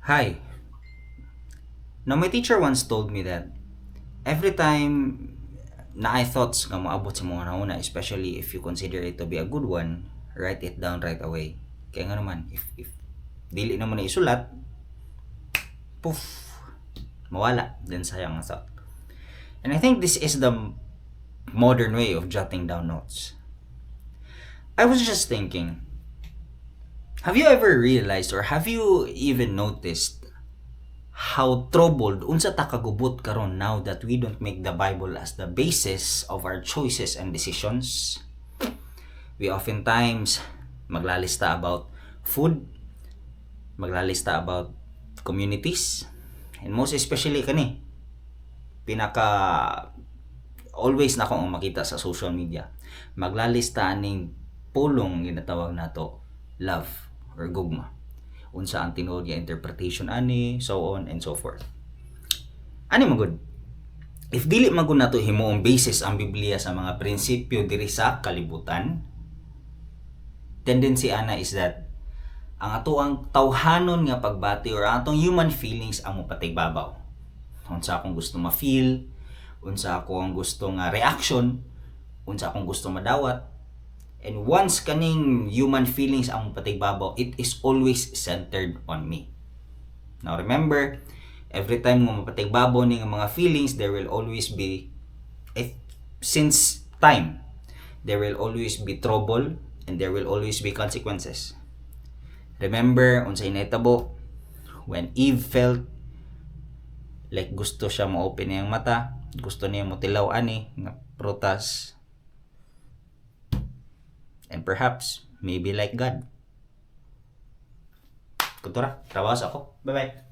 Hi. Now, my teacher once told me that every time naay thoughts nga moabot sa mga una, especially if you consider it to be a good one, write it down right away. Kaya nga naman, if dili naman na isulat, poof, mawala, then sayang ang thought. And I think this is the modern way of jotting down notes. I was just thinking, have you ever realized or have you even noticed how troubled, unsa ta kagubot karon now that we don't make the Bible as the basis of our choices and decisions? We oftentimes maglalista about food, maglalista about communities, and most especially kani pinaka always na akong makita sa social media, maglalista aning pulong ginatawag nato love or gugma, unsa ang tinuod nga interpretation ani, so on and so forth. Ani man gud, if dili man gud nato himuong basis ang Biblia sa mga prinsipyo diri sa kalibutan, tendency ana is that ang atoang tawhanon nga pagbati or ang atong human feelings ang mopatigbabaw, unsa akong gusto ma-feel, unsa ako ang gusto nga reaction, unsa akong gusto madawat. And once kaning human feelings ang mopatigbabaw, it is always centered on me. Now remember, every time mo mapatigbabaw ni nga mga feelings, there will always be, if, since time, there will always be trouble and there will always be consequences. Remember, unsay nahitabo when Eve felt like gusto siya mo-open niyang mata, gusto niya motilaw ani nga prutas, and perhaps maybe like God. Kultura, trabaho sa ako. Bye-bye.